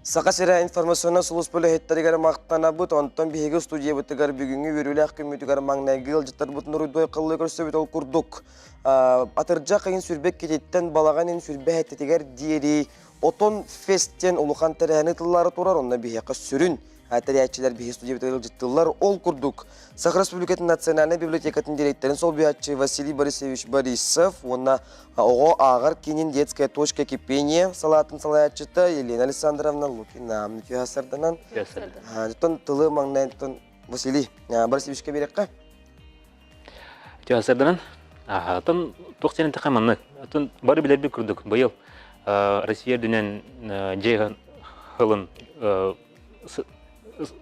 Саха сирэ информационнай сулууспа үлэһиттэригэр махтанабыт. Онтон биһиги студиябытыгар бүгүҥҥү үөрүүлээх күммүтүгэр маҥнайгы ыалдьыттарбытын уруйдуой халлыы көрсөбүт. Ол курдук, атырдьах ыйын сүрбэ иккититтэн балаҕан ыйын сүрбэ сэттэтигэр диэри Отон фест диэн улахан тэрээһини ыытыллаары турар. Онно биһиэхэ сүрүн тэрийээччилэр биһи студиябытыгар ыалдьыттыыллар. Ол курдук, Саха Республикатын Национальнай библиотекатын директорын солбуйааччы Василий Борисович Борисов уонна оҕо ааҕар киинин «Детская точка кипения» салаатын салайааччыта Елена Александровна Лукина үтүө сарданан. Оттон тылы маҥнай Василий Борисовичка биэрэххэ. Үтүө сарданан. Атын туох сирин тэхэ маннык. Атын бары билэрбит курдук быйыл Россия үрдүнэн дьиэ хылын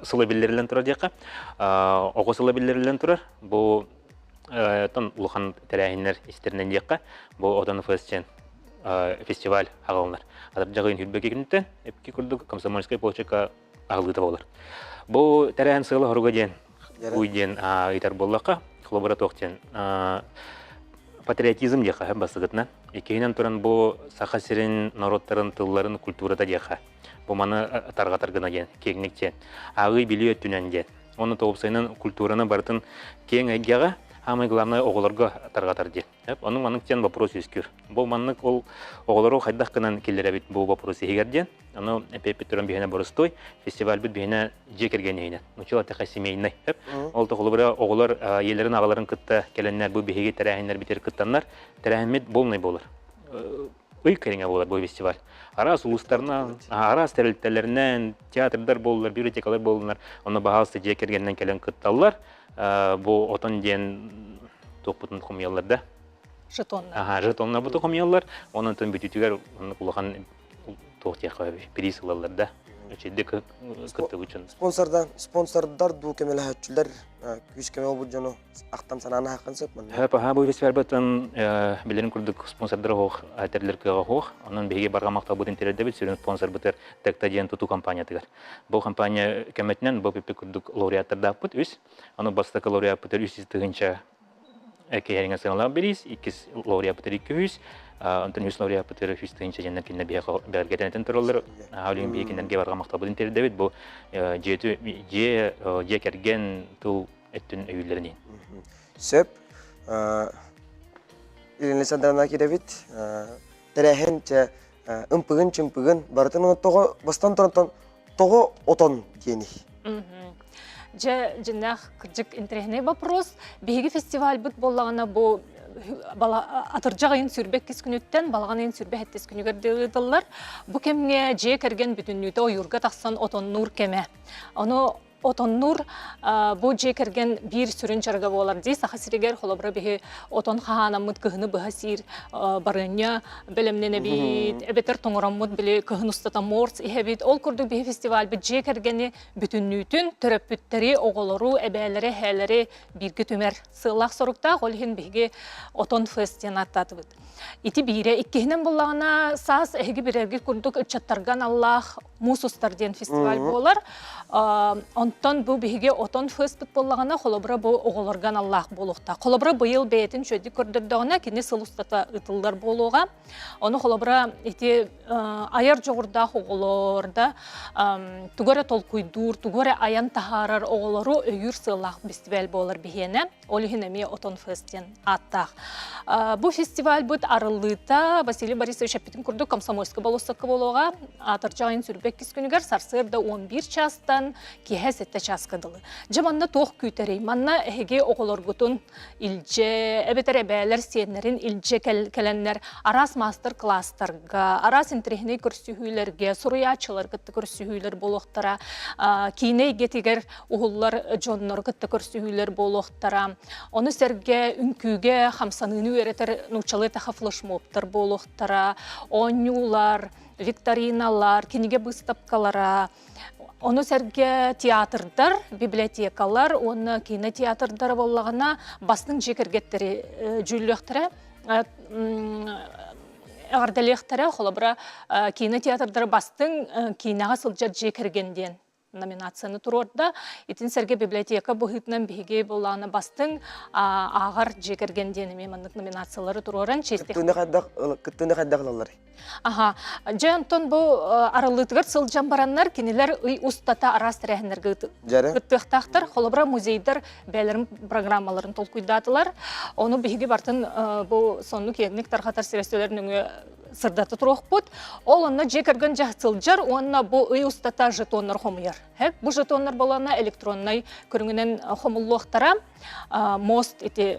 сыла биллэриллэн турар диэххэ. Оҕо сыла биллэриллэн турар. Бу тон улахан тэрээһиннэр истэринэн диэххэ. Бу Отон ФСЧ фестиваль аҕалынар. Атырдьаҕын хүрбэки күнүттэн эпки курдук Комсомольскай площадка аһылыыта буолар. Бу тэрээһин сыала хоруга диэн уй диэн ыйтар буоллахха, холобура туох диэн патриотизм диэхэ басыгытынан. Иккиһинэн туран бу Саха сирин норуоттарын тылларын культурата диэхэ. Бу маны тарҕатар гына диэн, киэҥник диэн. Ааҕыы билии өттүнэн диэн. Уонна тоҕупсайынан культураны барытын киэҥ эйгэҕэ, самое главное оҕолорго тарҕатар диэн. Ону маннык диэн вопрос үөскүүр. Бу маннык ол оҕолору хайдах гынан киллэрэбит бу вопрос иһигэр диэн. Ону эппит туран биһиэнэ боростуой, фестивальбыт биһиэнэ дьиэ кэргэн иһинэн. Нуччалар тэхэ семейный. Ол холобура оҕолор ийэлэрин аҕаларын кытта кэлэннэр бу биһиги тэрээһиннэрбитигэр кыттаннар, тэрээһиммит полный буолар. Ый кэриҥэ буолар бу фестиваль. Араас улуустарынан, араас тэрилтэлэринэн, театрдар буоллар, библиотекалар буоллунар, онно баһаалыста дьиэ кэргэнинэн кэлэн кытталлар. Бу отон диэн туохпутун хомуйаллар да. Жетоннар. Аха, жетоннарбытын хомуйаллар. Онон бүтүтүгэр улахан туох диэххэ приз ылаллар да. Үчүгдик кыттыбычын. Спонсордар, спонсордар дуу көмөлөһөөччүлэр күүс көмө болбут дьону ахтан санааны аһаххын сөп манна. Хөп аха бу фестивальбытын билэрин курдук спонсордар оһох тэрилэр кыаҕа оһох. Онон биһиги барҕа махталбытын тириэрдэбит сүрүн спонсорбытыгар Текта диэн тутуу компаниятыгар. Бу компания көмөтүнэн бу пиппи курдук лауреаттардаахпыт үс. Аны бастакы лауреаппытыр үс тыһыынча киһиҥэ сыаналаах бириис, иккис лауреаппытыр 200, онтон үс лауреаппытыр 100 тыһыынча диэннэр кинилэр биһиэхэ бэҕэргэтэн тураллар. Аалыын биһи кинилэргэ барҕа махталбытын тиэрдэбит. Бу дьиэ дьиэ дьиэ кэргэн тыл өттүн өйүүллэрин иһин. Сөп. Ирина Александровна кирэбит. Тэрээһин чэ ымпыгын-чымпыгын барытын тоҕо бастан турантан тоҕо отон диэний? Дьэ, дьиннээх кырдьык интэриэһинэй вопрос. Биһиги фестивальбыт буоллаҕына бу атырдьах ыйын сүрбэккис күнүттэн балаҕан ыйын сүрбэ сэттис күнүгэр ыытыллар. Бу кэмҥэ дьиэ кэргэн бүтүннүүтэ ойуурга тахсан отоннуур кэмэ. Ону отоннуур бу дьиэ кэргэн биир сүрүн дьарыга буолар дии. Саха сиригэр холобура биһи отон хаһаанаммыт кыһыны быһа сиир барыанньа бэлэмнэнэбит, эбэтэр тоҥороммут били кыһын устата морс иһэбит. Ол курдук биһи фестивальбыт дьиэ кэргэни бүтүннүүтүн төрөппүттэри, оҕолору, эбээлэри, эһээлэри бииргэ түмэр сыаллаах-соруктаах. Ол иһин биһиги Отон фест диэн ааттаатыбыт. Ити биирэ. Иккиһинэн буоллаҕына, саас эһиги билэргит курдук ыччаттарга аналлаах Муус устар диэн фестиваль буолар. Онтон бу биһиги Отон фестпыт буоллаҕына, холобура бу оҕолорго аналлаах буолуохтаах. Холобура быйыл бэйэтин үчүгэйдик көрдөрдөҕүнэ, кини сыл устата ыытыллар буолуоҕа. Ону холобура ити айар дьоҕурдаах оҕолор да тугу эрэ толкуйдуур, тугу эрэ айан таһаарар оҕолору өйүүр сыаллаах фестиваль буолар биһиэнэ. Ол иһин эмиэ Отон фест диэн ааттаах. Бу фестивальбыт арыллыыта Василий Борисович эппитин курдук Комсомольскай болуоссакка буолуоҕа. Атырдьах айын сүрбэ иккис күнүгэр сарсыарда 11 чаастан киэһэ 7 чааска дылы. Дьэ манна туох күүтэрий? Манна эһиги оҕолоргутун илдьэ, эбэтэр эбээлэр сиэннэрин илдьэ кэлэннэр араас маастар-кылаастарга, араас интэриэһинэй көрсүһүүлэргэ, суруйааччылар кытта көрсүһүүлэр буолуохтара, киинэ эйгэтигэр уһуллар дьоннору кытта көрсүһүүлэр буолуохтара. Ону сэргэ үҥкүүгэ хамсаныыны үөрэтэр нууччалыы таха флешмобтар буолуохтара, оонньуулар, викториналар, кинигэ быыстапкалара, Ону сэргэ театрдар, библиотекалар уонна кинотеатрдар буоллаҕына бастыҥ дьиэ кэргэттэри дьүүллүөхтэрэ эҕэрдэлиэхтэрэ. Холобура, кинотеатрдары бастыҥ киинэҕэ сылдьар дьиэ кэргэн диэн. номинацияны туруорда. Итин сэргэ библиотека быһыытынан биһиги буоллаҕына бастыҥ ааҕар дьиэ кэргэн диэн эмиэ маннык номинациялары туруоран чиэстиэх. Кыттыыны хайдах кыттыыны хайдах ылалларый? Аха. Дьэ онтон бу арыллыытыгар сылдьан бараннар кинилэр ый устата араас тэрээһиннэргэ кыттыахтаахтар. Холобура музейдар бэйэлэрин программаларын толкуйдаатылар. Ону биһиги бартын бу соннук киэҥник тарҕатар средстволар нөҥүө сырдата туруохпут. Ол онно дьиэ кэргэн сылдьар уонна бу ый устата жетоннар хомуйар. Бу жетоннар болана электроннай көрүҥүнэн хомуллуохтара мост ити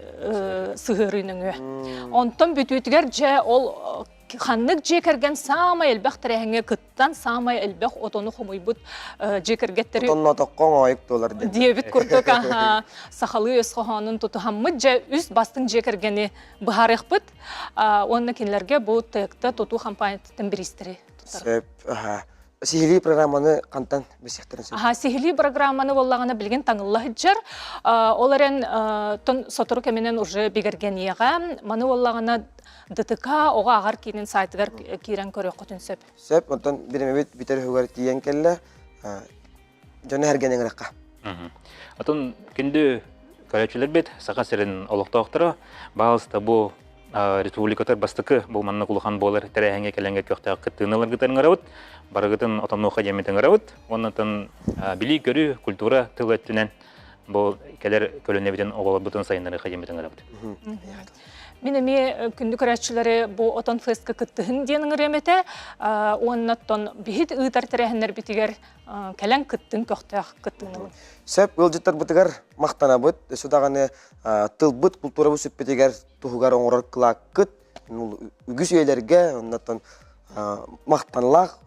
сыһыарыы нөҥүө. Онтон бүтүүтүгэр дьэ ол ханнык дьиэ кэргэн саамай элбэх тэрээһиҥҥэ кыттан саамай элбэх отону хомуйбут дьиэ кэргэттэри Отоннотоххо оҥоойук туолар диэн. диэбит курдук сахалыы өс хоһоонун тутуһаммыт дьэ үс бастыҥ дьиэ кэргэни быһаарыахпыт уонна кинилэргэ бу ТЭК-та тутуу компаниятыттан бириистэри туттар. Сөп. Сиһилии программаны хантан билсиэхтэрин сөп? Аха, сиһилии программаны буоллаҕына билигин таҥылла сылдьар. Ол эрэн тон сотору кэминэн уже бигэргэниэҕэ. Маны буоллаҕына ДТК оҕо ааҕар киинин сайтыгар киирэн көрүөххүтүн сөп. Сөп, онтон биримэбит бүтэр үһүгэр тиийэн кэллэ. Дьону эргэн ыҥырахха. Атын күндү көрөөччүлэрбит Саха сирин олохтоохторо баалыста бу республикатар бастакы бу маннык улахан буолар тэрээһиҥҥэ кэлэнгэ көхтөөх кыттыыны ыларгытын ыҥырабыт. Барыгытын отоннуохха диэммит ыҥырабыт. Уоннатан билии-көрүү, культура тыл өттүнэн бу кэлэр көлүөнэбитин оҕолорбутун сайыннарыахха диэммит ыҥырабыт. Мин эмиэ күндү көрөөччүлэри бу Отон Фестка кыттыһын диэн ыҥырыам этэ. Уонна оттон биһит ыытар тэрээһиннэрбитигэр кэлэн кыттын көхтөөх кыттыыны Сөп ыалдьыттарбытыгар махтанабыт. Өссө даҕаны тылбыт, култуурабыт сүппүтүгэр туһугар оҥорор кылааккыт үгүс үйэлэргэ оннотон махтаналаах